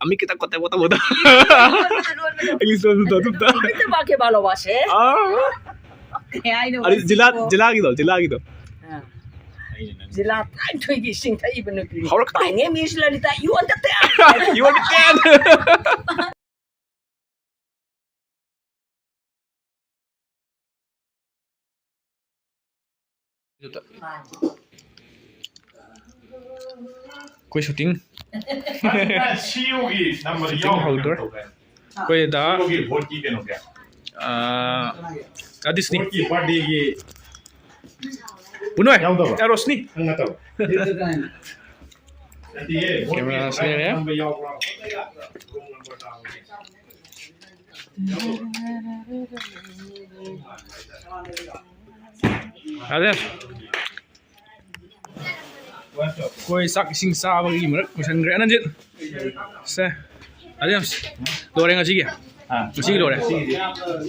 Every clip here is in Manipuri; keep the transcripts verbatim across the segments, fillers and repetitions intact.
ꯃꯃꯤꯠ ꯈꯤꯇꯪ ꯀꯣꯠꯇ ꯀꯣꯠꯇ ꯎꯗ꯫ ꯂꯣꯟꯕꯗꯣ, ꯂꯣꯟꯕꯗꯣ꯫ English ꯂꯣꯟꯕꯗꯣ ꯑꯗꯨꯝꯇ꯫ ꯃꯃꯤꯠꯇ ꯃꯥ ꯀꯦꯕꯥ ꯂꯧꯕꯁꯦ꯫ ꯑꯥ꯫ ꯀꯩ ꯍꯥꯏꯅꯣ ꯑꯗꯨ ꯖꯤꯂꯥ, ꯁꯤꯕꯣ? ꯖꯤꯂꯥꯒꯤꯗꯣ, ꯖꯤꯂꯥꯒꯤꯗꯣ꯫ ꯑꯥ꯫ ꯖꯤꯂꯥ ꯇꯔꯥꯅꯤꯊꯣꯏꯒꯤ ꯏꯁꯤꯡ ꯊꯛꯏꯕ ꯅꯨꯄꯤꯅꯤ꯫ ꯍꯧꯔꯛꯀꯅꯨ꯫ My name is Lalita. You understand? You understand? ꯑꯩꯈꯣꯏ shooting꯫ ꯁꯤꯌꯨꯒꯤ ꯅꯝꯕꯔ shooting ꯌꯥꯎꯗꯕ ꯍꯧꯗꯣꯔꯦ꯫ ꯀꯩꯅꯣ ꯇꯧꯗꯥꯏ? ꯑꯩꯈꯣꯏ ꯗꯥ, ꯁꯤꯌꯨꯒꯤ ꯚꯣꯠꯀꯤ ꯀꯩꯅꯣꯒꯤ? ꯑꯥ, ꯑꯗꯤꯁꯅꯤ꯫ ꯚꯣꯠꯀꯤ ꯕꯥꯔꯗꯦꯒꯤ ꯄꯨꯅꯣꯏ꯫ ꯌꯥꯎꯗꯕ꯭ꯔꯣ? ꯑꯦ, ꯔꯣꯁꯅꯤ꯫ ꯅꯪ ꯅꯠꯇꯕ꯫ ꯅꯠꯇꯤꯌꯦ, ꯚꯣꯠꯀꯤ camera ꯁꯤ ꯂꯩꯔꯦ꯫ ꯅꯝꯕꯔ ꯌꯥꯎꯕ꯭ꯔꯣ? ꯑꯗꯦ꯫ ꯑꯩꯈꯣꯏ ꯆꯥꯛ ꯏꯁꯤꯡ ꯆꯥꯕꯒꯤ ꯃꯔꯛ ꯂꯣꯏꯁꯟꯈ꯭ꯔꯦ꯫ ꯑꯅꯟꯖꯤꯠ꯫ ꯁꯦ꯫ ꯑꯗꯦ꯫ ꯂꯣꯏꯔꯦ ꯉꯁꯤꯒꯤ? ꯑꯥ꯫ ꯉꯁꯤꯒꯤ ꯂꯣꯏꯔꯦ꯫ ꯉꯁꯤꯒꯤꯗꯤ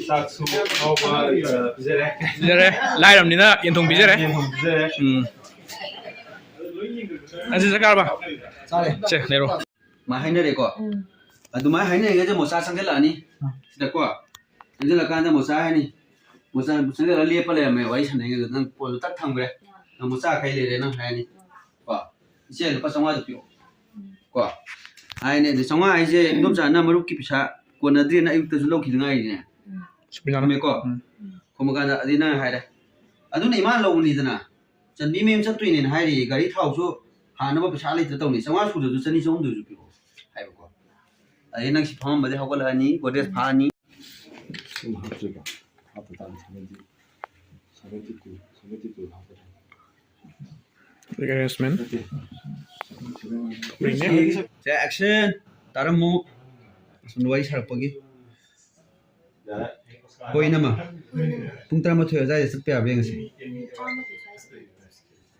ꯆꯥꯛꯁꯨ ꯑꯍꯥꯎꯕ, ꯑ, ꯄꯤꯖꯔꯦ꯫ ꯄꯤꯖꯔꯦ꯫ ꯂꯥꯏꯔꯕꯅꯤꯅ ꯌꯦꯟꯊꯣꯡ ꯄꯤꯖꯔꯦ꯫ ꯌꯦꯟꯊꯣꯡ ꯄꯤꯖꯔꯦ꯫ ꯎꯝ꯫ ꯑꯁꯤ ꯆꯥꯛ ꯆꯥꯔꯕ? ꯆꯥꯔꯦ꯫ ꯁꯦ, ꯂꯩꯔꯣ꯫ ꯃꯥ ꯍꯥꯏꯅꯔꯦꯀꯣ꯫ ꯎꯝ꯫ ꯑꯗꯨꯃꯥꯏꯅ ꯍꯥꯏꯅꯔꯤꯉꯩꯗ ꯃꯣꯆꯥ ꯆꯪꯁꯤꯜꯂꯛꯑꯅꯤ꯫ ꯑꯥ꯫ ꯁꯤꯗꯀꯣ꯫ ꯆꯪꯁꯤꯜꯂꯀꯥꯟꯗ ꯃꯣꯆꯥ ꯍꯥꯏꯅꯤ꯫ ꯃꯣꯆꯥ ꯆꯪꯁꯤꯜꯂꯒ ꯂꯦꯞꯄ ꯂꯩꯔꯝꯃꯦ, ꯋꯥꯔꯤ ꯁꯥꯟꯅꯔꯤꯉꯩꯗ꯫ ꯅꯪ ꯐꯣꯟꯗꯣ ꯇꯛ ꯊꯝꯈ꯭ꯔꯦ꯫ ꯅꯪ ꯃꯣꯆꯥ ꯈꯩ ꯂꯩꯔꯦ ꯅꯪ ꯍꯥꯏꯔꯅꯤ꯫ ꯀꯣ꯫ "ꯏꯆꯦ, ꯂꯨꯄꯥ ꯆꯥꯝꯃꯉꯥꯗꯣ ꯄꯤꯔꯛꯑꯣ"꯫ ꯀꯣ꯫ ꯍꯥꯏꯅꯦ꯫ ꯑꯗꯩ ꯆꯥꯝꯃꯉꯥ ꯍꯥꯏꯁꯦ ꯏꯗꯣꯝꯆꯥꯅ ꯃꯔꯨꯞꯀꯤ ꯄꯩꯁꯥ ꯀꯣꯟꯅꯗ꯭ꯔꯦꯅ ꯑꯌꯨꯛꯇꯁꯨ ꯂꯧꯈꯤꯗ ꯉꯥꯏꯔꯤꯅꯦ꯫ ꯎꯝ꯫ ꯁꯨꯃꯤꯂꯥꯅ꯫ ꯆꯨꯝꯃꯦꯀꯣ? ꯎꯝ꯫ ꯈꯨꯝꯃꯀꯥꯟꯗ ꯑꯗꯩ ꯅꯪ ꯍꯥꯏꯔꯦ꯫ ꯑꯗꯨꯅ ꯏꯃꯥꯅ ꯂꯧꯕꯅꯤꯗꯅ꯫ ꯆꯟꯕꯤ ꯃꯌꯨꯝ ꯆꯠꯇꯣꯏꯅꯦꯅ ꯍꯥꯏꯔꯤꯌꯦ, ꯒꯥꯔꯤ ꯊꯥꯎꯁꯨ ꯍꯥꯟꯅꯕ ꯄꯩꯁꯥ ꯂꯩꯇ ꯇꯧꯅꯤ, ꯆꯥꯝꯃꯉꯥ ꯁꯨꯗ꯭ꯔꯁꯨ ꯆꯅꯤ ꯆꯍꯨꯝꯗꯁꯨ ꯄꯤꯔꯛꯑꯣ ꯍꯥꯏꯕꯀꯣ꯫ ꯑꯗꯩ ꯅꯪ ꯁꯤ ꯐꯝꯃꯝꯕꯗꯩ ꯍꯧꯒꯠꯂꯛꯑꯅꯤ, ꯒꯣꯗ꯭ꯔꯦꯖ ꯐꯥꯛꯑꯅꯤ꯫ ꯁꯨꯝ ꯍꯥꯞꯇꯣꯏꯕ, ꯍꯥꯞꯇ ꯇꯥꯔꯗꯤ seventy, seventy two, seventy two ꯍꯥꯞꯀꯗꯕꯅꯤ꯫ Arrangement꯫ ꯅꯠꯇꯦ꯫ ꯀꯨꯏꯅꯦ꯫ ꯁꯦ, action! ꯇꯥꯔꯝꯃꯨ꯫ ꯑꯁꯣꯝꯗ ꯋꯥꯔꯤ ꯁꯥꯔꯛꯄꯒꯤ꯫ ꯍꯣꯏ, ꯏꯅꯝꯃ꯫ ꯄꯨꯡ ꯇꯔꯥꯃꯥꯊꯣꯏ ꯑꯗꯨꯋꯥꯏꯗ ꯆꯠꯄ ꯌꯥꯕ꯭ꯔꯥ ꯌꯦꯡꯉꯁꯤ?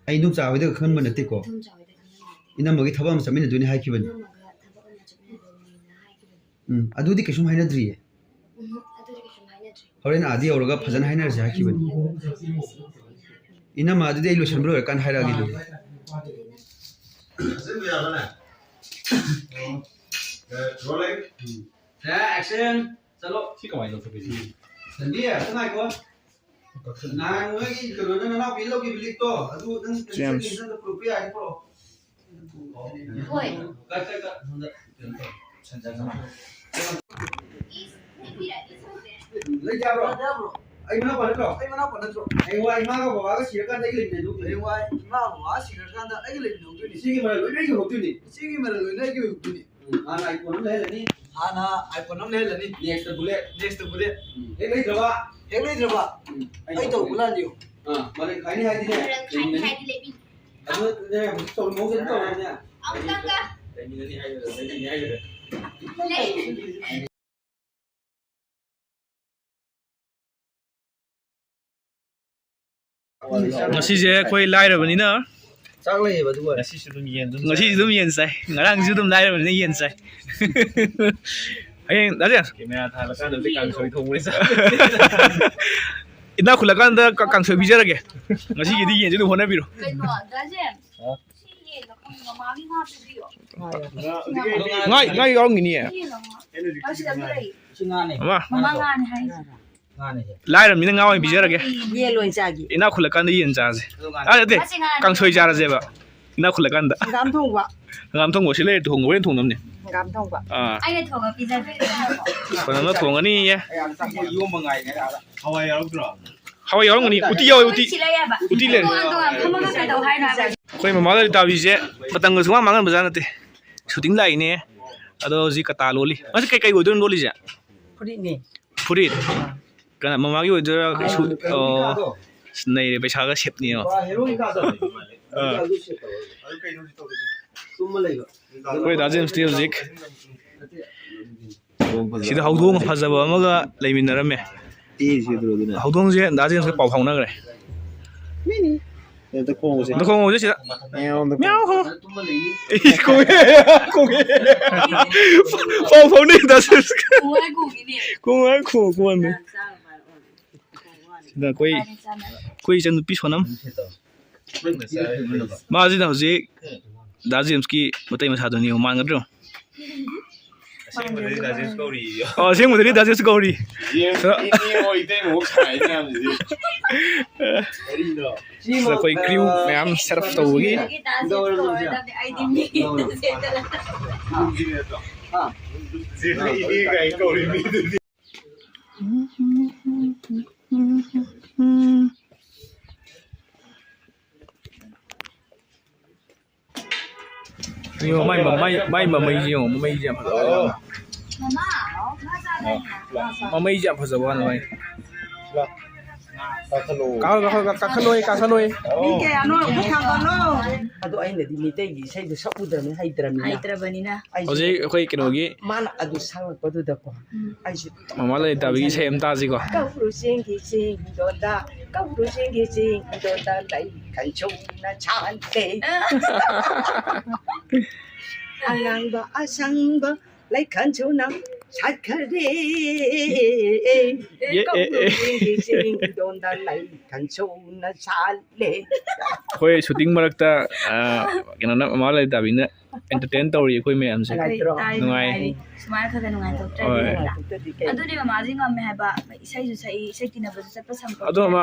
ꯑꯩ ꯏꯗꯣꯝꯆꯥ ꯍꯣꯏꯗꯒ ꯈꯪꯍꯟꯕ ꯅꯠꯇꯦꯀꯣ? ꯏꯅꯝꯃꯒꯤ ꯊꯕꯛ ꯑꯃ ꯆꯠꯃꯤꯟꯅꯗꯣꯏꯅꯦ ꯍꯥꯏꯈꯤꯕꯅꯤ꯫ ꯎꯝ, ꯑꯗꯨꯗꯤ ꯀꯩꯁꯨꯝ ꯍꯥꯏꯅꯗ꯭ꯔꯤꯌꯦ꯫ ꯍꯣꯔꯦꯟ ꯑꯥꯗ ꯌꯧꯔꯒ ꯐꯖꯅ ꯍꯥꯏꯅꯔꯁꯦ ꯍꯥꯏꯈꯤꯕꯅꯤ꯫ ꯏꯅꯝꯃ, ꯑꯗꯨꯗꯤ ꯑꯩ ꯂꯣꯏꯁꯟꯕ ꯂꯣꯏꯔꯀꯥꯟꯗ ꯍꯥꯏꯔꯛꯑꯒꯦ ꯑꯗꯨꯗꯤ꯫ Rolling. ꯁꯦ, action. ꯆꯠꯂꯣ꯫ ꯁꯤ ꯀꯃꯥꯏꯅ ꯂꯧꯊꯣꯛꯀꯦ ꯁꯤ? ꯁꯟꯗꯤ, ꯑꯝꯇ ꯉꯥꯏꯈꯣ꯫ ꯅꯍꯥꯟ ꯅꯣꯏꯒꯤ ꯀꯩꯅꯣꯅ ꯅꯅꯥꯎꯄꯤ ꯂꯧꯈꯤꯕ ꯂꯤꯛꯇꯣ, ꯑꯗꯨ ꯅꯪ ꯖꯦꯝꯁ꯫ ꯅꯪ ꯄꯨꯔꯛꯄ ꯌꯥꯔꯗꯤ ꯄꯨꯔꯛꯑꯣ꯫ ꯍꯣꯏ꯫ ꯀꯠ, ꯀꯠ, ꯀꯠ, ꯁꯣꯝꯗ ꯀꯩꯅꯣ ꯇꯧ꯫ ꯁꯟꯖꯥ ꯆꯥꯝꯃ꯫ ꯂꯩ ꯌꯥꯕ꯭ꯔꯣ? ꯌꯥꯕ꯭ꯔꯣ? ꯑꯩ ꯃꯅꯥꯎꯄꯥ ꯅꯠꯇ꯭ꯔꯣ? ꯑꯩ ꯃꯅꯥꯎꯄꯥ ꯅꯠꯇ꯭ꯔꯣ? ꯍꯌꯦꯡꯋꯥꯏ ꯏꯃꯥꯒ ꯕꯕꯥꯒ ꯁꯤꯔꯀꯥꯟꯗ ꯑꯩꯒꯤ ꯂꯩꯃꯤꯟꯅꯗꯧꯗꯣꯏꯅꯤ꯫ ꯍꯌꯦꯡꯋꯥꯏ ꯏꯃꯥ ꯕꯕꯥ ꯁꯤꯔꯀꯥꯟꯗ ꯑꯩꯒꯤ ꯂꯩꯃꯤꯟꯅꯗꯧꯗꯣꯏꯅꯤ꯫ ꯏꯆꯦꯒꯤ ꯃꯔꯜ ꯂꯣꯏꯅ ꯑꯩꯒꯤ ꯑꯣꯏꯍꯧꯗꯣꯏꯅꯤ꯫ ꯏꯆꯦꯒꯤ ꯃꯔꯜ ꯂꯣꯏꯅ ꯑꯩꯒꯤ ꯑꯣꯏꯍꯧꯗꯣꯏꯅꯤ꯫ ꯎꯝ, ꯍꯥꯟꯅ iPhone ꯑꯃ ꯂꯩꯍꯜꯂꯅꯤ꯫ ꯍꯥꯟꯅ iPhone ꯑꯃ ꯂꯩꯍꯜꯂꯅꯤ꯫ Next ꯇ bullet꯫ Next ꯇ bullet꯫ ꯎꯝ, ꯍꯦꯛ ꯂꯩꯗ꯭ꯔꯕ? ꯍꯦꯛ ꯂꯩꯗ꯭ꯔꯕ? ꯎꯝ, ꯑꯩ ꯑꯩ ꯇꯧꯕ ꯇꯧꯕ ꯂꯥꯟꯗꯤꯌꯣ꯫ ꯑꯥ, ꯃꯔꯜ ꯈꯥꯏꯅꯤ ꯍꯥꯏꯗꯤꯅꯦ꯫ ꯃꯔꯜ ꯈꯥꯏꯅꯤ ꯍꯥꯏꯗꯤ ꯂꯩꯕꯤꯅꯤ꯫ ꯑꯗꯨ ꯅꯦ, ꯍꯧꯖꯤꯛ ꯇꯧꯔꯤ ꯃꯑꯣꯡꯁꯦ ꯑꯗꯨꯝ ꯇꯧꯔꯣꯅꯦ꯫ ꯑꯃꯨꯛꯇꯪꯒ꯫ ꯂꯩꯃꯤꯟꯅꯅꯤ ꯍꯥꯏꯒꯗ꯭ꯔꯥ, ꯂꯩꯃꯤꯟꯅꯅꯤ ꯍꯥꯏꯒꯗ꯭ꯔꯥ? ꯂꯩ꯫ ꯉꯁꯤꯁꯦ ꯑꯩꯈꯣꯏ ꯂꯥꯏꯔꯕꯅꯤꯅ ꯆꯥꯛ ꯂꯩꯌꯦꯕ, ꯑꯗꯨꯒ ꯉꯁꯤꯁꯨ ꯑꯗꯨꯝ ꯌꯦꯟ ꯑꯗꯨꯝ ꯉꯁꯤꯁꯨ ꯑꯗꯨꯝ ꯌꯦꯟ ꯆꯥꯏ꯫ ꯉꯔꯥꯡꯁꯨ ꯑꯗꯨꯝ ꯂꯥꯏꯔꯕꯅꯤꯅ ꯌꯦꯟ ꯆꯥꯏ꯫ ꯍꯌꯦꯡ, ꯗꯥ ꯖꯦꯝꯁ꯫ ꯀꯦꯃꯦꯔꯥ ꯊꯥꯜꯂꯀꯥꯟꯗꯗꯤ ꯀꯥꯡꯁꯣꯏ ꯊꯣꯡꯕꯅꯤ ꯆꯥ-, ꯏꯅꯥꯛ ꯈꯨꯜꯂꯀꯥꯟꯗ ꯀ-, ꯀꯥꯡꯁꯣꯏ ꯄꯤꯖꯔꯒꯦ꯫ ꯉꯁꯤꯒꯤꯗꯤ ꯌꯦꯟꯁꯦ ꯑꯗꯨꯝ ꯍꯣꯠꯅꯕꯤꯔꯣ꯫ ꯀꯩꯅꯣ, ꯗꯥ ꯖꯦꯝꯁ? ꯍꯥ? ꯁꯤ ꯌꯦꯟꯗꯣ ꯈꯪꯗꯦ, ꯃꯃꯥꯒꯤ ꯉꯥ ꯄꯤꯕꯤꯌꯣ꯫ ꯉꯥ, ꯉꯥ ꯌꯥꯎꯔꯝꯒꯤꯅꯤꯌꯦ꯫ ꯁꯤ ꯌꯦꯟꯗꯣ ꯉꯥ꯫ ꯑꯁꯤꯗ ꯑꯃ ꯂꯩ꯫ ꯁꯤ ꯉꯥꯅꯦ꯫ ꯃꯃꯥ꯫ ꯃꯃꯥ ꯉꯥꯅꯦ ꯍꯥꯏꯁꯦ꯫ ꯉꯥꯅꯦ꯫ ꯂꯥꯏꯔꯕꯅꯤꯅ ꯉꯥ ꯑꯣꯏꯅ ꯄꯤꯖꯔꯒꯦ꯫ ꯌꯦꯟ ꯑꯣꯏꯅ ꯆꯥꯒꯦ꯫ ꯏꯅꯥꯛ ꯈꯨꯜꯂꯀꯥꯟꯗ ꯌꯦꯟ ꯆꯥꯁꯦ꯫ ꯑꯗꯨ ꯉꯥꯅꯦ꯫ ꯑꯥ, ꯅꯠꯇꯦ, ꯃꯁꯤ ꯉꯥꯅꯦ꯫ ꯀꯥꯡꯁꯣꯏ ꯆꯥꯔꯁꯦꯕ꯫ ꯏꯅꯥꯛ ꯈꯨꯜꯂꯀꯥꯟꯗ꯫ ꯍꯪꯒꯥꯝ ꯊꯣꯡꯕ꯫ ꯍꯪꯒꯥꯝ ꯊꯣꯡꯕ ꯁꯤ ꯂꯩꯔꯦ, ꯊꯣꯡꯕ ꯍꯣꯔꯦꯟ ꯊꯣꯡꯅꯕꯅꯦ꯫ ꯍꯪꯒꯥꯝ ꯊꯣꯡꯕ꯫ ꯑꯥ꯫ ꯑꯩꯅ ꯊꯣꯡꯉ ꯄꯤꯖꯗꯣꯏꯅꯦ꯫ ꯁꯣꯅꯝꯅ ꯊꯣꯡꯉꯅꯤꯌꯦ꯫ ꯑꯩ ꯌꯥꯝ ꯆꯥꯛ ꯌꯣꯝꯕ ꯉꯥꯏꯅꯦ ꯑꯗ꯫ ꯍꯋꯥꯏ ꯌꯥꯎꯔꯛꯇ꯭ꯔꯣ? ꯍꯋꯥꯏ ꯌꯥꯎꯔꯝꯒꯅꯤ꯫ ꯎꯇꯤ ꯌꯥꯎꯋꯦ, ꯎꯇꯤ꯫ ꯁꯤ ꯂꯩ ꯌꯥꯕ꯫ ꯎꯇꯤ ꯂꯩꯔꯦ꯫ ꯇꯣꯉꯥꯟ ꯇꯣꯉꯥꯟ ꯐꯝꯃꯒ ꯀꯩꯗꯧ ꯍꯥꯏꯅꯣ ꯍꯥꯏꯕ? ꯑꯩꯈꯣꯏ ꯃꯃꯥ ꯂꯂꯤꯇꯥꯕꯤꯁꯦ ꯃꯇꯝꯒ ꯁꯨꯡꯃꯥꯡ ꯃꯥꯡꯍꯟꯕꯖꯥꯠ ꯅꯠꯇꯦ꯫ Shooting ꯂꯥꯛꯏꯅꯦ꯫ ꯑꯗꯣ ꯍꯧꯖꯤꯛ ꯀꯇꯥ ꯂꯣꯜꯂꯤ꯫ ꯃꯁꯤ ꯀꯩ, ꯀꯩ ꯑꯣꯏꯗꯣꯏꯅꯣ ꯂꯣꯜꯂꯤꯁꯦ? ꯐꯨꯔꯤꯠꯅꯦ꯫ ꯐꯨꯔꯤꯠ? ꯀꯅꯥ, ꯃꯃꯥꯒꯤ ꯑꯣꯏꯗꯣꯏꯔꯥ? ꯑꯥ, ꯁꯨ-, ꯑꯣ, ꯀꯩꯅꯣꯒꯤꯗꯣ꯫ ꯑꯁ, ꯅꯩꯔꯦ, ꯄꯩꯁꯥꯒ ꯁꯦꯞꯅꯦꯕ꯫ ꯅꯨꯄꯥ ꯍꯦꯔꯣꯒꯤ ꯀꯥꯗꯣ꯫ ꯑꯥ꯫ ꯑꯗꯨ ꯁꯦꯞ ꯇꯧꯔꯣ꯫ ꯇꯨꯝꯃ ꯂꯩꯕ꯫ ꯑꯩꯈꯣꯏ ꯗꯥ ꯖꯦꯝꯁꯇꯤ ꯍꯧꯖꯤꯛ ꯁꯤꯗ ꯍꯧꯗꯣꯡ ꯐꯖꯕ ꯑꯃꯒ ꯂꯩꯃꯤꯟꯅꯔꯝꯃꯦ꯫ ꯍꯧꯗꯣꯡꯁꯦ ꯗꯥ ꯖꯦꯝꯁꯀ ꯄꯥꯎ ꯐꯥꯎꯅꯈ꯭ꯔꯦ꯫ ꯃꯤꯅꯤ꯫ ꯑꯝꯇ ꯈꯣꯡꯉꯨꯁꯦ꯫ ꯑꯝꯇ ꯈꯣꯡꯉꯨꯁꯦ ꯁꯤꯗ꯫ ꯃꯤꯌꯥꯎ꯫ ꯃꯤꯌꯥꯎ ꯈꯣꯡꯉꯨ꯫ ꯏꯁ, ꯈꯣꯡꯉꯦ, ꯈꯣꯡꯉꯦ꯫ ꯄꯥꯎ ꯐꯥꯎꯅꯩ ꯗꯥ ꯖꯦꯝꯁꯀ꯫ ꯈꯣꯡꯉꯨ ꯍꯥꯏ ꯈꯣꯡꯉꯤꯅꯦ꯫ ꯈꯣꯡꯉꯨ ꯍꯥꯏ ꯈꯣꯡꯉꯨ, ꯈꯣꯡꯉꯨ꯫ ꯁꯤꯗ ꯑꯩꯈꯣꯏ, ꯑꯩꯈꯣꯏ ꯏꯆꯟꯅꯨꯄꯤ ꯁꯣꯅꯝ꯫ ꯃꯥꯁꯤꯅ ꯍꯧꯖꯤꯛ ꯗꯥ ꯖꯦꯝꯁꯀꯤ ꯃꯇꯩ ꯃꯆꯥꯗꯨꯅꯤ, ꯃꯥꯟꯒꯗ꯭ꯔꯣ? ꯑꯁꯦꯡꯕꯗꯗꯤ ꯗꯥ ꯖꯦꯁ ꯀꯧꯔꯤꯌꯦ꯫ ꯑꯣ, ꯑꯁꯦꯡꯕꯗꯗꯤ ꯗꯥ ꯖꯦꯁ ꯀꯧꯔꯤ꯫ ꯏꯅꯦ, ꯏꯅꯦ ꯍꯣꯏ ꯏꯇꯩꯃ ꯃꯨꯛ ꯁꯥꯏ ꯃꯌꯥꯝꯁꯤꯗꯤ꯫ ꯀꯔꯤꯅꯣ? ꯁꯤꯗ ꯑꯩꯈꯣꯏ crew ꯃꯌꯥꯝ set up ꯇꯧꯕꯒꯤ꯫ ꯗꯥ ꯖꯦꯁ ꯀꯧꯔꯗꯕꯅꯦ, ꯑꯩꯗꯤ ꯃꯤ ꯅꯠꯇꯦꯗꯅ꯫ ꯏꯅꯦ ꯀꯥꯏ ꯀꯧꯔꯤ ꯃꯤꯗꯨꯗꯤ꯫ ꯌꯦꯡꯉꯣ, ꯃꯥꯏ, ꯃꯥꯏ, ꯃꯥꯏ ꯃꯃꯩꯁꯦ ꯌꯦꯡꯉꯣ, ꯃꯃꯩꯁꯦ ꯌꯥꯝ ꯐꯖꯕ ꯋꯥꯅꯦ꯫ ꯃꯃꯩꯁꯦ ꯌꯥꯝ ꯐꯖꯕ ꯋꯥꯅꯦ ꯃꯥꯏ꯫ ꯀꯥꯈꯠꯂꯣ, ꯀꯥꯈꯠꯂꯣ, ꯀꯥꯈꯠꯂꯣ, ꯀꯥꯈꯠꯂꯣ꯫ ꯃꯤ ꯀꯌꯥꯅꯣ? ꯑꯃꯨꯛ ꯊꯥꯡꯒꯠꯂꯣ꯫ ꯑꯗꯣ ꯑꯩꯅꯗꯤ ꯃꯤꯇꯩꯒꯤ ꯏꯁꯩꯗꯣ ꯁꯛꯎꯗ꯭ꯔꯕꯅꯤ, ꯍꯩꯇ꯭ꯔꯕꯅꯤꯅ꯫ ꯍꯩꯇ꯭ꯔꯕꯅꯤꯅ꯫ ꯑꯩꯁꯨ ꯍꯧꯖꯤꯛ ꯑꯩꯈꯣꯏ ꯀꯩꯅꯣꯒꯤ ꯃꯥꯅ ꯑꯗꯨ ꯁꯛꯂꯛꯄꯗꯨꯗꯀꯣ, ꯎꯝ꯫ ꯑꯩꯁꯨ ꯃꯃꯥ ꯂꯂꯤꯇꯥꯕꯤꯒꯤ ꯏꯁꯩ ꯑꯃ ꯇꯥꯁꯤꯀꯣ꯫ ꯀꯧꯔꯨ ꯆꯤꯡꯒꯤ ꯆꯤꯡꯗꯣꯟꯗ, ꯀꯧꯔꯨ ꯆꯤꯡꯒꯤ ꯆꯤꯡꯗꯣꯟꯗ ꯂꯩ ꯈꯟꯁꯨꯅ ꯁꯥꯠꯂꯦ꯫ ꯑꯉꯥꯡꯕ ꯑꯁꯪꯕ ꯂꯩ ꯈꯟꯁꯨꯅ ꯁꯥꯠꯈꯔꯦ꯫ ꯑꯦ, ꯑꯦ, ꯑꯦ꯫ ꯀꯧꯔꯨ ꯆꯤꯡꯒꯤ ꯆꯤꯡꯗꯣꯟꯗ ꯂꯩ ꯈꯟꯁꯨꯅ ꯁꯥꯠꯂꯦ꯫ ꯑꯩꯈꯣꯏ shooting ꯃꯔꯛꯇ, ꯑ, ꯀꯩꯅꯣꯅ, ꯃꯃꯥ ꯂꯂꯤꯇꯥꯕꯤꯅ entertain ꯇꯧꯔꯤ ꯑꯩꯈꯣꯏ ꯃꯌꯥꯝꯁꯦ꯫ ꯅꯨꯡꯉꯥꯏꯇ꯭ꯔꯣ? ꯇꯥꯏ, ꯅꯨꯡꯉꯥꯏ꯫ ꯅꯨꯡꯉꯥꯏꯔꯤ꯫ ꯁꯨꯃꯥꯏꯅ ꯈꯔ ꯈꯔ ꯅꯨꯡꯉꯥꯏꯊꯣꯛꯇ꯭ꯔꯗꯤ ꯍꯣꯏ꯫ ꯅꯠꯇ꯭ꯔꯥ? ꯑꯗꯨꯅꯦ ꯃꯃꯥꯁꯦ ꯉꯝꯃꯦ ꯍꯥꯏꯕ, ꯏꯁꯩꯁꯨ ꯁꯛꯏ, ꯏꯁꯩ ꯇꯤꯟꯅꯕꯁꯨ ꯆꯠꯄ ꯁꯪꯄꯣꯠꯇꯦ꯫ ꯑꯗꯣ ꯑꯃ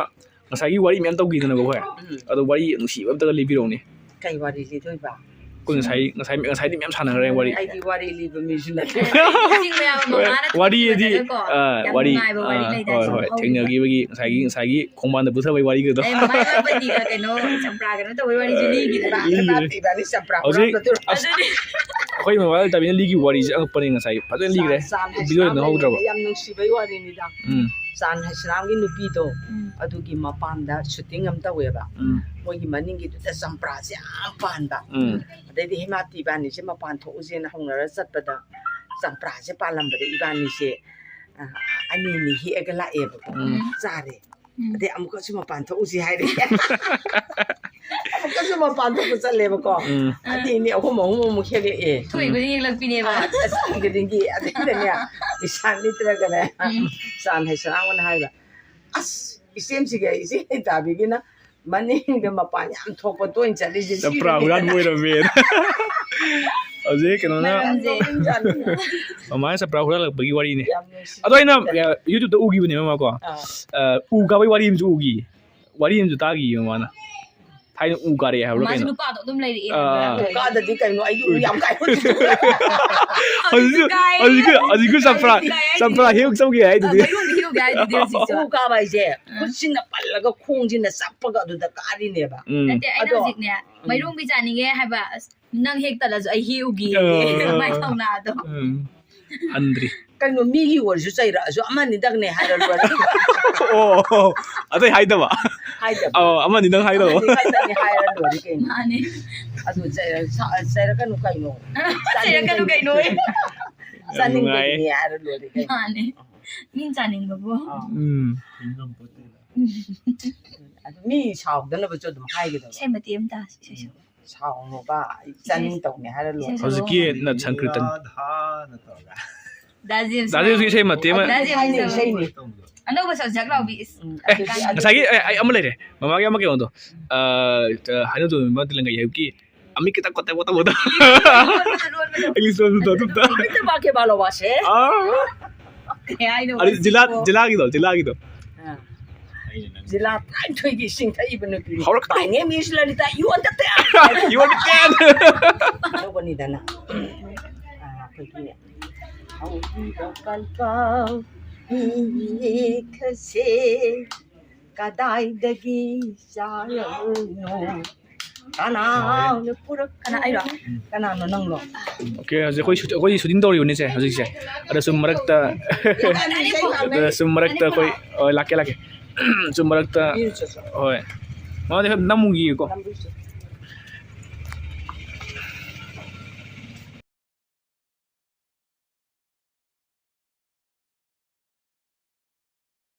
ꯉꯁꯥꯏꯒꯤ ꯋꯥꯔꯤ ꯃꯌꯥꯝ ꯇꯧꯈꯤꯗꯅꯀꯣ ꯑꯩꯈꯣꯏ? ꯎꯝ꯫ ꯑꯗꯣ ꯋꯥꯔꯤ ꯅꯨꯡꯁꯤꯕ ꯑꯝꯇꯒ ꯂꯤꯕꯤꯔꯛꯎꯅꯦ꯫ ꯀꯩ ꯋꯥꯔꯤ ꯂꯤꯗꯣꯏꯕ? ꯑꯩꯈꯣꯏ ꯉꯁꯥꯏ, ꯉꯁꯥꯏ, ꯉꯁꯥꯏꯗꯤ ꯃꯌꯥꯝ ꯁꯥꯟꯅꯈ꯭ꯔꯦ ꯋꯥꯔꯤ꯫ ꯑꯩꯗꯤ ꯋꯥꯔꯤ ꯂꯤꯕ ꯃꯤꯁꯨ ꯅꯠꯇꯦ꯫ ꯆꯤꯡ ꯃꯌꯥꯝ ꯑꯃ ꯃꯥꯅ ꯋꯥꯔꯤꯗꯤ, ꯊꯣꯛꯈꯤꯕꯗꯀꯣ, ꯑ, ꯌꯥꯝ ꯋꯥꯔꯤ, ꯅꯨꯡꯉꯥꯏꯕ ꯋꯥꯔꯤ ꯑ, ꯂꯩꯗꯥꯏ, ꯍꯣꯏ, ꯁꯨꯝ ꯍꯣꯏ, ꯍꯧꯈꯤꯕ꯫ ꯊꯦꯡꯅꯈꯤꯕꯒꯤ ꯉꯁꯥꯏꯒꯤ, ꯉꯁꯥꯏꯒꯤ ꯈꯣꯡꯕꯥꯟꯗ ꯄꯨꯊꯕꯩ ꯋꯥꯔꯤꯒꯗꯣ꯫ ꯑꯦ, ꯃꯃꯥ ꯏꯕꯥꯅꯤꯒ ꯀꯩꯅꯣ, ꯆꯝꯄ꯭ꯔꯥ ꯀꯩꯅꯣ ꯇꯧꯕꯩ ꯋꯥꯔꯤꯁꯨ ꯂꯤꯈꯤꯗꯅ꯫ ꯂꯤꯈ꯭ꯔꯦ꯫ ꯏꯕꯥꯅꯤ ꯆꯝꯄ꯭ꯔꯥ ꯍꯧꯖꯤꯛ ꯍꯨꯔꯥꯟꯕꯗꯨ꯫ ꯑꯁ, ꯑꯗꯨꯅꯤ꯫ ꯑꯩꯈꯣꯏ ꯃꯃꯥ ꯂꯂꯤꯇꯥꯕꯤꯅ ꯂꯤꯈꯤꯕ ꯋꯥꯔꯤꯁꯦ ꯑꯉꯛꯄꯅꯦ ꯉꯁꯥꯏ꯫ ꯐꯖꯅ ꯂꯤꯈ꯭ꯔꯦ꯫ ꯆꯥꯟ ꯍꯥꯏꯁꯅꯥꯝ video ꯅꯝꯍꯧꯗ꯭ꯔꯕ꯫ ꯂꯩꯔꯤꯉꯩꯗ ꯌꯥꯝ ꯅꯨꯡꯁꯤꯕꯩ ꯋꯥꯔꯤꯅꯤꯗ꯫ ꯎꯝ꯫ ꯆꯥꯟ ꯍꯥꯏꯁꯅꯥꯝꯒꯤ ꯅꯨꯄꯤꯗꯣ, ꯎꯝ꯫ ꯑꯗꯨꯒꯤ ꯃꯄꯥꯝꯗ shooting ꯑꯃ ꯇꯧꯋꯦꯕ꯫ ꯎꯝ꯫ ꯃꯣꯏꯒꯤ ꯃꯅꯤꯡꯒꯤꯗꯨꯗ ꯆꯝꯄ꯭ꯔꯥꯁꯦ ꯌꯥꯝ ꯄꯥꯟꯕ꯫ ꯎꯝ꯫ ꯑꯗꯩꯗꯤ ꯍꯦꯃꯥꯇꯤ ꯏꯕꯥꯅꯤꯁꯦ ꯃꯄꯥꯟ ꯊꯣꯛꯎꯁꯦꯅ ꯍꯧꯅꯔ ꯆꯠꯄꯗ ꯆꯝꯄ꯭ꯔꯥꯁꯦ ꯄꯥꯜꯂꯝꯕꯗ ꯏꯕꯥꯅꯤꯁꯦ, ꯑ, ꯑꯅꯤ ꯑꯅꯤ ꯍꯦꯛꯑꯒ ꯂꯥꯛꯑꯦꯕꯀꯣ꯫ ꯎꯝ꯫ ꯆꯥꯔꯦ꯫ ꯎꯝ꯫ ꯑꯗꯩ ꯑꯃꯨꯛꯀꯁꯨ ꯃꯄꯥꯟ ꯊꯣꯛꯎꯁꯤ ꯍꯥꯏꯔꯦ꯫ ꯑꯃꯨꯛꯀꯁꯨ ꯃꯄꯥꯟ ꯊꯣꯛꯄ ꯆꯠꯂꯦꯕꯀꯣ꯫ ꯎꯝ꯫ ꯑꯅꯤ ꯑꯅꯤ ꯑꯍꯨꯝ ꯑꯍꯨꯝ ꯑꯃꯨꯛ ꯍꯦꯛꯂꯛꯑꯦ꯫ ꯊꯣꯛꯏ ꯈꯨꯗꯤꯡ ꯌꯦꯛꯂꯛꯄꯤꯅꯦꯕ꯫ ꯑ, ꯑꯁ, ꯊꯣꯛꯏ ꯈꯨꯗꯤꯡꯒꯤ꯫ ꯑꯗꯩꯗꯅꯦ, ꯏꯁꯥꯟ ꯅꯠꯇ꯭ꯔꯒꯅꯦ, ꯎꯝ꯫ ꯆꯥꯟ ꯍꯥꯏꯁꯅꯥꯝꯅ ꯍꯥꯏꯕ, "ꯑꯁ, ꯏꯆꯦꯝꯁꯤꯒ ꯏꯆꯦ ꯂꯂꯤꯇꯥꯕꯤꯒꯤꯅ ꯃꯅꯤꯡꯗ ꯃꯄꯥꯟ ꯌꯥꯝ ꯊꯣꯛꯄ ꯇꯣꯏꯅ ꯆꯠꯂꯤꯁꯦ ꯁꯤ ꯆꯝꯄ꯭ꯔꯥ ꯍꯨꯔꯥꯟꯕ ꯑꯣꯏꯔꯝꯃꯦ꯫ ꯍꯧꯖꯤꯛ ꯀꯩꯅꯣꯅ ꯃꯔꯝꯁꯦ꯫ ꯃꯃꯥꯅ ꯆꯝꯄ꯭ꯔꯥ ꯍꯨꯔꯥꯜꯂꯛꯄꯒꯤ ꯋꯥꯔꯤꯅꯦ꯫ ꯌꯥꯝ ꯅꯨꯡꯁꯤ꯫ ꯑꯗꯣ ꯑꯩꯅ, ꯑ, YouTube-ꯇ ꯎꯈꯤꯕꯅꯦ ꯃꯃꯥꯀꯣ꯫ ꯑꯥ꯫ ꯑ, ꯎ ꯀꯥꯕꯩ ꯋꯥꯔꯤ ꯑꯃꯁꯨ ꯎꯈꯤ꯫ ꯋꯥꯔꯤ ꯑꯃꯁꯨ ꯇꯥꯈꯤꯌꯦ ꯃꯃꯥꯅ꯫ ꯊꯥꯏꯅ ꯎ ꯀꯥꯔꯛꯑꯦ ꯍꯥꯏꯕ꯭ꯔꯥ ꯃꯥꯁꯨ ꯀꯩꯅꯣ? ꯅꯨꯄꯥꯗꯣ ꯑꯗꯨꯝ ꯂꯩꯔꯛꯑꯦ ꯑꯥ, ꯍꯥꯏꯕ꯭ꯔꯥ? ꯑꯥ꯫ ꯎ ꯀꯥꯗꯗꯤ ꯀꯩꯅꯣ? ꯑꯩꯗꯤ ꯎ ꯌꯥꯝ ꯀꯥꯏ꯫ ꯍꯧꯖꯤꯛꯁꯨ, ꯀꯥꯏ꯫ ꯍꯧꯖꯤꯛꯁꯨ, ꯍꯧꯖꯤꯛꯁꯨ ꯆꯝꯄ꯭ꯔꯥ, ꯀꯥꯏ ꯍꯥꯏꯗꯤ ꯆꯝꯄ꯭ꯔꯥ ꯍꯦꯛ ꯆꯧꯒꯦ ꯍꯥꯏꯗꯨꯗꯤ꯫ ꯑ, ꯃꯩꯔꯣꯡꯗ ꯍꯦꯛꯎꯒꯦ ꯍꯥꯏꯗꯨꯗꯤ ꯍꯧꯖꯤꯛꯁꯨ꯫ ꯎ ꯀꯥꯕ ꯍꯥꯏꯁꯦ ꯑꯥ꯫ ꯈꯨꯠꯁꯤꯅ ꯄꯜꯂꯒ ꯈꯣꯡꯁꯤꯅ ꯆꯞꯄꯒ ꯑꯗꯨꯗ ꯀꯥꯔꯤꯅꯦꯕ꯫ ꯎꯝ꯫ ꯅꯠꯇꯦ, ꯑꯩꯅ ꯑꯗꯣ ꯍꯧꯖꯤꯛꯅꯦ, ꯎꯝ꯫ ꯃꯩꯔꯣꯡꯕꯤ ꯆꯥꯅꯤꯡꯉꯦ ꯍꯥꯏꯕ, ꯑꯁ, ꯅꯪ ꯍꯦꯛ ꯇꯠꯂꯁꯨ ꯑꯩ ꯍꯦꯛꯎꯒꯦ꯫ ꯑ꯫ ꯃꯥꯏ ꯊꯧꯅꯥꯗꯣ꯫ ꯎꯝ꯫ ꯍꯟꯗ꯭ꯔꯤ꯫ ꯀꯩꯅꯣ, ꯃꯤꯒꯤ ꯑꯣꯏꯔꯁꯨ ꯆꯩꯔꯛꯑꯁꯨ ꯑꯃ ꯑꯅꯤꯗꯪꯅꯦ ꯍꯥꯏꯔ ꯂꯣꯏꯔꯦ꯫ ꯑꯣ, ꯑꯇꯩ ꯍꯥꯏꯗꯕ? ꯍꯥꯏꯗꯕ꯫ ꯑꯧ, ꯑꯃ ꯑꯅꯤꯗꯪ ꯍꯥꯏꯗꯕ꯫ ꯑꯃ ꯑꯅꯤꯗꯪꯅꯦ ꯍꯥꯏꯔ ꯂꯣꯏꯔꯦ ꯀꯩꯅꯣ꯫ ꯃꯥꯅꯦ꯫ ꯑꯗꯨ ꯆꯩꯔ-, ꯁꯥ-, ꯆꯩꯔꯛꯀꯅꯨ ꯀꯩꯅꯣ꯫ ꯆꯩꯔꯛꯀꯅꯨ ꯀꯩꯅꯣ꯫ ꯆꯥꯅꯤꯡꯕꯒꯤꯅꯦ ꯍꯥꯏꯔ ꯂꯣꯏꯔꯦ ꯀꯩꯅꯣ꯫ ꯃꯥꯅꯦ꯫ ꯃꯤꯅ ꯆꯥꯅꯤꯡꯕꯕꯨ꯫ ꯑꯥ꯫ ꯎꯝ꯫ ꯑꯗꯨ ꯃꯤ ꯁꯥꯎꯗꯅꯕꯁꯨ ꯑꯗꯨꯝ ꯍꯥꯏꯒꯗꯕ꯫ ꯏꯁꯩ ꯃꯇꯦꯛ ꯑꯃ ꯇꯥꯁꯤ, ꯏꯁꯩ ꯁꯛꯑꯣ꯫ ꯁꯥꯎꯅꯣꯕ, ꯑꯩ ꯆꯥꯅꯤꯡ ꯇꯧꯅꯤ ꯍꯥꯏꯔ ꯂꯣꯏꯔꯦ꯫ ꯍꯧꯖꯤꯛꯀꯤ ꯅꯠ ꯁꯪꯀ꯭ꯔꯤꯇꯟ꯫ ꯔꯥꯙꯥꯅ ꯇꯧꯔꯒ꯫ ꯗꯥ ꯖꯦꯝꯁ ꯗꯥ ꯖꯦꯝꯁꯀꯤ ꯏꯁꯩ ꯃꯇꯦꯛ ꯑꯃ꯫ ꯗꯥ ꯖꯦꯝꯁ ꯏꯁꯩꯅꯤ, ꯏꯁꯩꯅꯤ꯫ ꯑꯅꯧꯕ ꯁꯛ ꯁꯛ ꯂꯥꯎꯕꯤ, ꯏꯁ꯫ ꯎꯝ, ꯑꯗꯨꯗꯤ ꯑꯩ ꯉꯁꯥꯏꯒꯤ, ꯑꯩ, ꯑꯩ ꯑꯃ ꯂꯩꯔꯦ꯫ ꯃꯃꯥꯒꯤ ꯑꯃ ꯀꯩꯅꯣꯗꯣ꯫ ꯑ, ꯑ, ꯍꯥꯏꯅꯧ ꯇꯣꯟꯕ ꯇꯦꯂꯪꯒꯥ ꯌꯩꯕꯒꯤ ꯑꯃꯤꯠ ꯈꯤꯇꯪ ꯀꯣꯠꯇ ꯀꯣꯠꯇ ꯀꯣꯠꯇ꯫ ꯂꯣꯟꯕꯗꯣ, ꯂꯣꯟꯕꯗꯣ꯫ ꯏꯪꯂꯤꯁ ꯂꯣꯟꯕꯗꯣ ꯑꯗꯨꯝꯇ꯫ ꯑꯃꯤꯠ ꯇꯕꯥ ꯀꯦ ꯕꯥꯂꯣꯕꯥꯁꯦ꯫ ꯑꯥ꯫ ꯀꯩ ꯍꯥꯏꯅꯣ ꯑꯗꯨ ꯖꯤꯂꯥ, ꯁꯤꯕꯣ? ꯖꯤꯂꯥꯒꯤꯗꯣ, ꯖꯤꯂꯥꯒꯤꯗꯣ꯫ ꯑꯥ꯫ ꯖꯤꯂꯥ ꯇꯔꯥꯅꯤꯊꯣꯏꯒꯤ ꯏꯁꯤꯡ ꯊꯛꯏꯕ ꯅꯨꯄꯤ꯫ ꯍꯧꯔꯛꯀꯅꯨ꯫ My name is Lalitha, you understand? You understand? ꯇꯧꯕꯅꯤꯗꯅ꯫ ꯑꯥ, ꯑꯩꯈꯣꯏꯒꯤ ꯍꯧꯈꯤꯕ ꯀꯜꯄ ꯃꯤꯈꯁꯦ ꯀꯗꯥꯏꯗꯒꯤ ꯆꯥꯔꯛꯅꯣ? ꯀꯅꯥꯅ ꯄꯨꯔꯛ-, ꯀꯅꯥ, ꯑꯩꯔꯣ? ꯀꯅꯥꯅꯣ, ꯅꯪꯂꯣ? ꯑꯣꯀꯦ, ꯍꯧꯖꯤꯛ ꯑꯩꯈꯣꯏ ꯁꯨ-, ꯑꯩꯈꯣꯏ ꯁꯨꯇꯤꯡ ꯇꯧꯔꯤꯕꯅꯤꯁꯦ ꯍꯧꯖꯤꯛꯁꯦ꯫ ꯑꯗ ꯁꯨꯝ ꯃꯔꯛꯇ, ꯏꯕꯥꯅꯤ ꯏꯁꯩ ꯉꯥꯡꯅꯔꯤ꯫ ꯑꯗ ꯁꯨꯝ ꯃꯔꯛꯇ ꯑꯩꯈꯣꯏ, ꯍꯣꯏ, ꯂꯥꯛꯀꯦ, ꯂꯥꯛꯀꯦ꯫ ꯁꯨꯝ ꯃꯔꯛꯇ, ꯏꯔꯨ ꯆꯠꯁꯤ꯫ ꯍꯣꯏ꯫ ꯃꯥꯗꯤ ꯈꯔ ꯅꯝꯃꯨꯈꯤꯒꯦꯀꯣ꯫ ꯅꯝꯕꯤꯔꯨ ꯆꯠꯁꯤ꯫